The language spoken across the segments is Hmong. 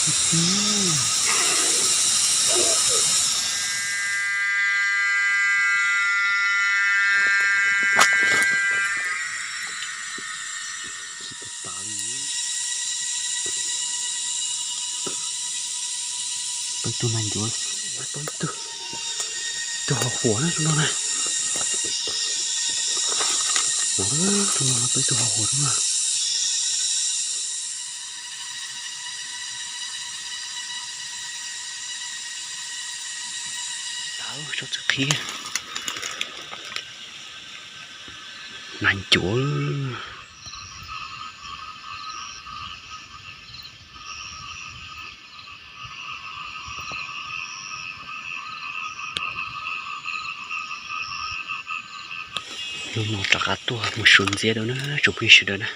Peb tug nag ncuav, peb tug, tug ho huam na, tug no na. Tug no peb tug ho huam na. Tsob txiv qhib, nag ncuav. Hnub no rov qab tuaj mus suav ntxiab dua na tsoom phooj ywg sawv daws na.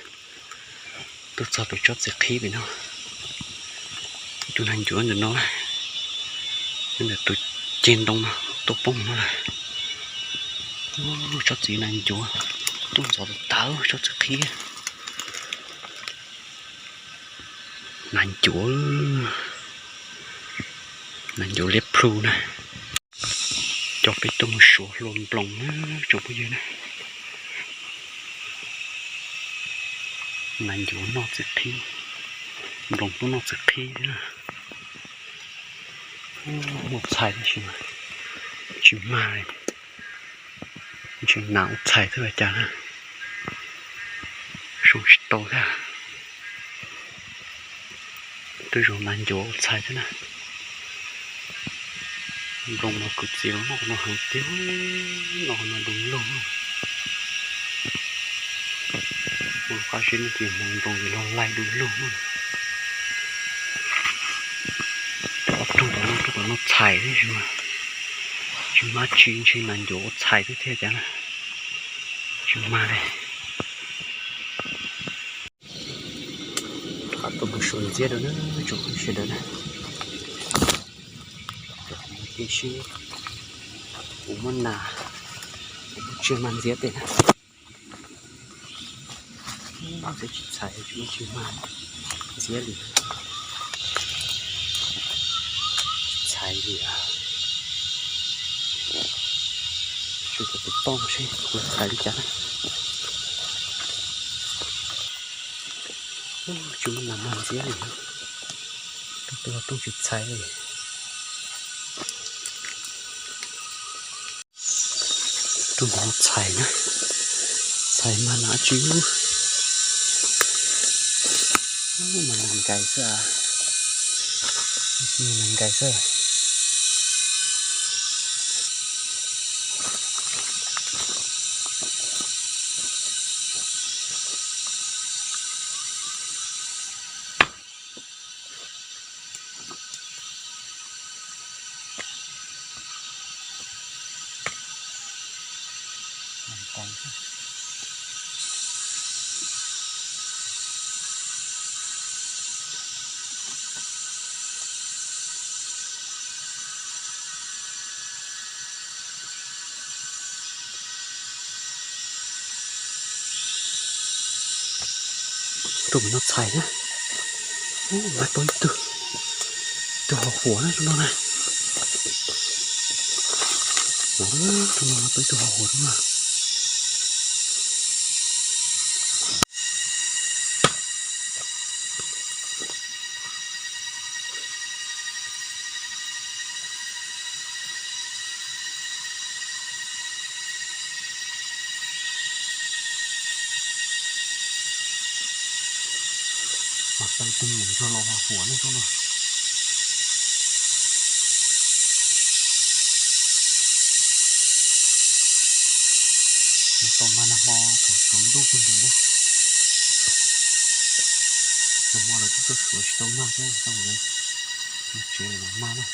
Tuaj txog pem tsob txiv qhib pem no, ib tug nag ncuav ntawm no, ntawm tus ceg ntoo no tuaj poob no lawm. Tsob txiv nag ncuav, tuaj ntxov tas tas tsob txiv qhib. Nag ncuav, nag ncuav liab plhu na. Coj peb tuaj mus suav hlua nploos na tsoom phooj ywg na. Nag ncuav noj txiv qhib, nploos tuaj noj txiv qhib thiab. Muaj txhais tab sis mas tsis mag li. Ntshe nas ua txhais thiab los cas na, zoo tsis tau thiab. Twb zoo nag ncuav ua txhais thiab na. Nploos mas kwv txiv los noj qhov no heev tiag, noj qhov no du lug. Ua qab zib no ces hmoov nploos los laig du lug. Ob tug tom no, tug tom no txhais thiab, tsis mag tsi, ntshe nas ncuav ua txhais thiab thiaj cas na, tsis mag li. Rov qab tuaj mus suav ntxiab dua na tsoom phooj ywg sawv daws na. Cia seb puas muaj nas, puas muaj tsiaj mag ntxiab tej na. Ntxiab tsis txhais, tsis muaj tsiaj mag ntxiab li. Txhais li. Tsuas tus toj seb puas txhais li cas na. Tsis muaj nas mag ntxiab li. Tus no tooj tsis txhais li. Tus no txhais na, txhais mag nas tsi. Mag nas nkais xwb, mag nas nkais xwb. Tus no txhais na, mag tau ib tug, tus ho huam na tus no na. Tus no mag tau ib tug ho huam na. Mas peb tus mus nrog los huam nej tub no. Nws tau mag nag hmo thaum tsaus ntuj kawg nkaus na. Nag hmo lawv twb tuaj suav tsis tau mag thiab, tau lawv mus tsev lawm mas mag na.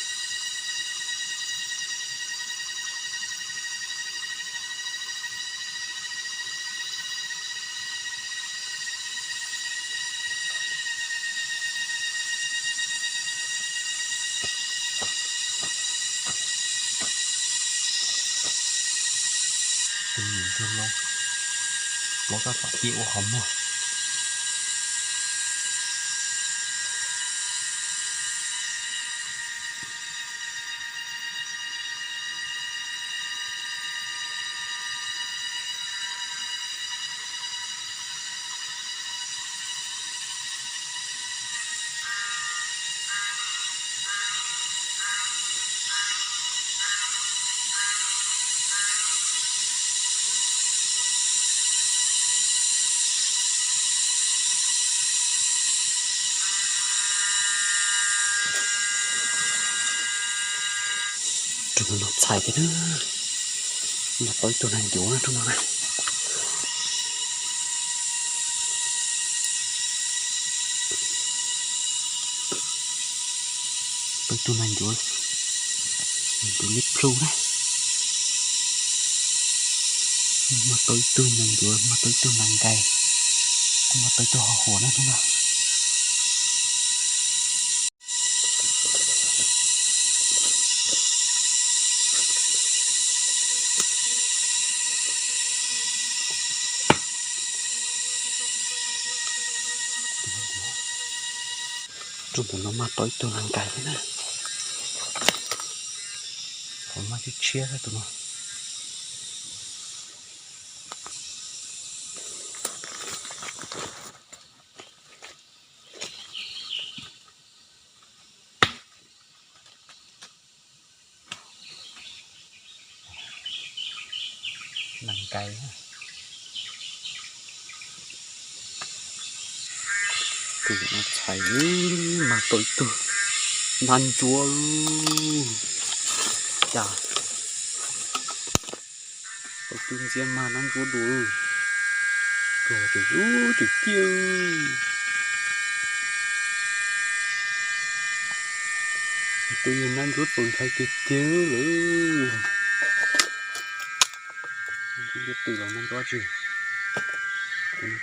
Tus niam nrog los, los kab tom tiaj ua qhov muag. Tus no txhais thiab na, mas tau ib tug nag ncuav na tus no na. Tau ib tug nag ncuav, nag ncuav liab plhu na. Mas tau ib tug nag ncuav, mas tau ib tug nag nkais, kuj mas tau ib tug ho huam na tus no. Tus no mas tau ib tug nag nkais thiab na. Qhov mas tshiab tshiab tus no. Nag nkais. Tus no txhais mas tau ib tug nab ntsuab. Cas tau tus ntxiab mas nab ntsuab dua. Tus ces lub ces kiag. Tus yog nab ntsuab txaus ntshai tiag tiag lawm. Liab tw los nab ntsuab tsis,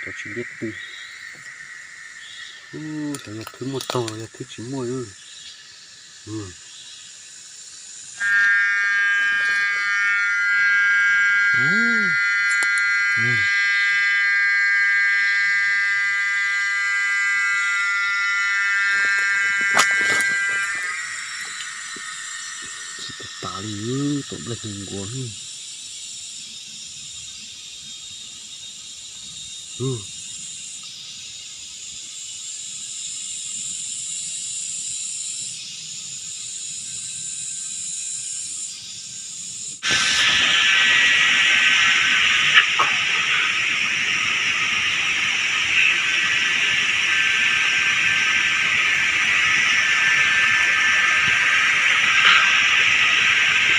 cov tsis liab tw. Cov yog thwb muaj taug los yog thwb tsis muaj. Tsis tas li, tom nplej nkuav.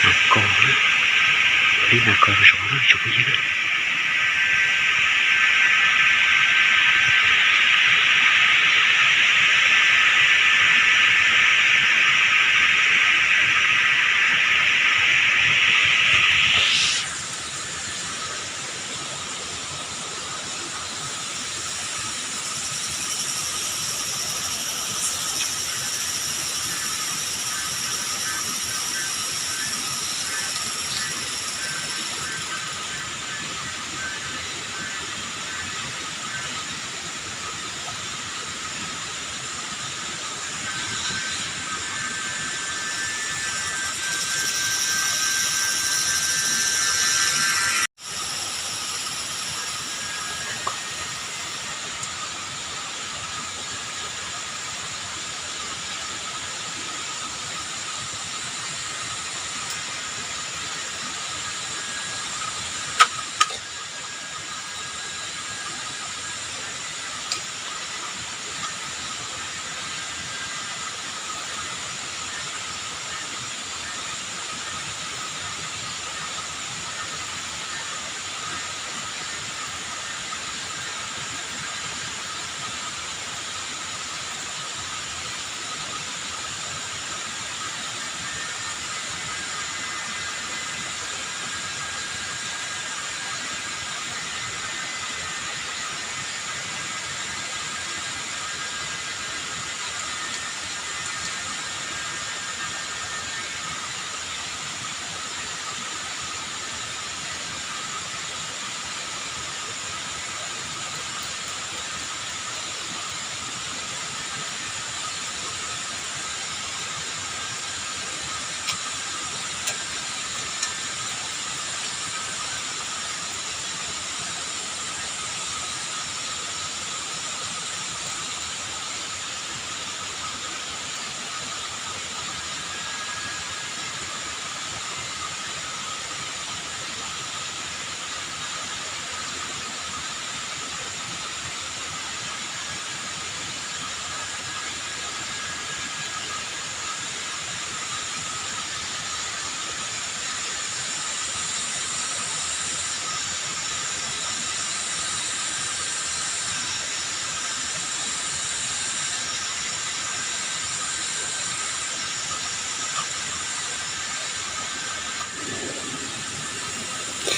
Nas kos, lub nas kos zov na tsoom phooj ywg.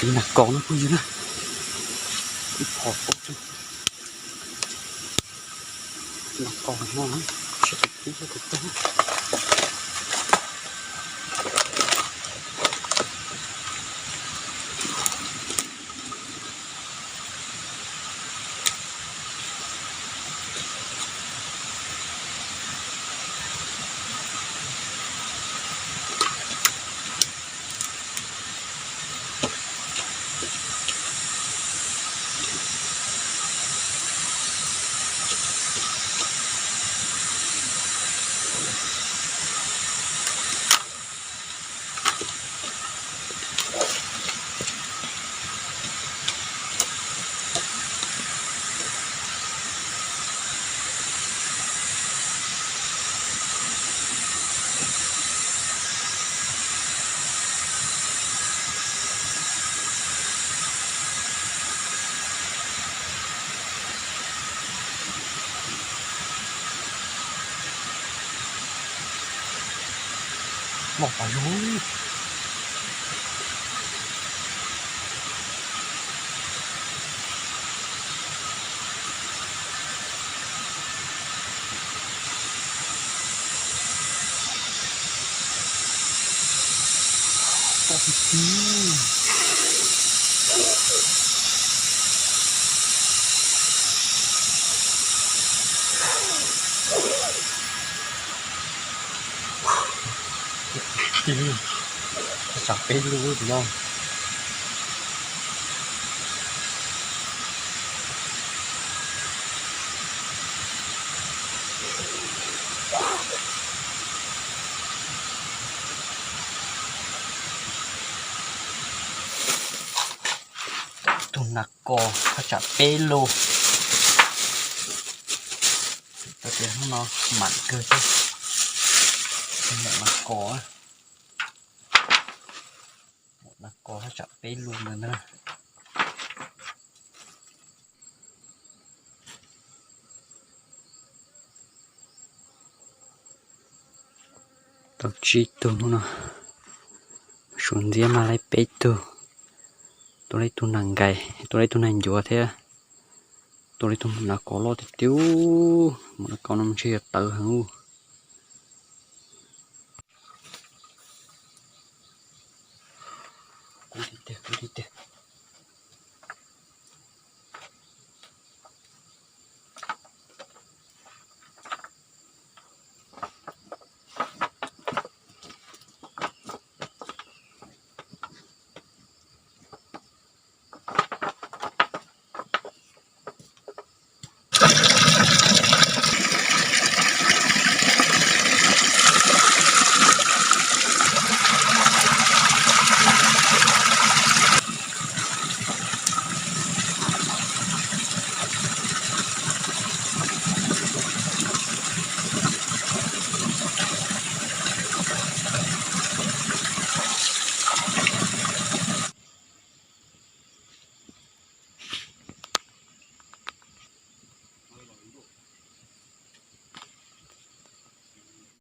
Tus nas kos no phooj ywg na, ib qho poob xwb. Nas kos no na, sab tus tib sab tus tog. Loj tas zog. Tig, tsam peb lub tus no. Tus nas kos thaj tsam peb lub. Tau tias hnub no mam kawg thiab. Tus nas kos, nas kos thaj tsam peb lub ntawd na. Tau tsib tug hnub no, suav ntxiab mag laib peb tug, tua laib tug nas nkais, tua laib tug nas ncuav thiab, tua laib tug nas kos loj tiag tiag. Mus nas kos no ntshe yuav tawv heev ub. Kub tiag tiag, kub tiag tiag.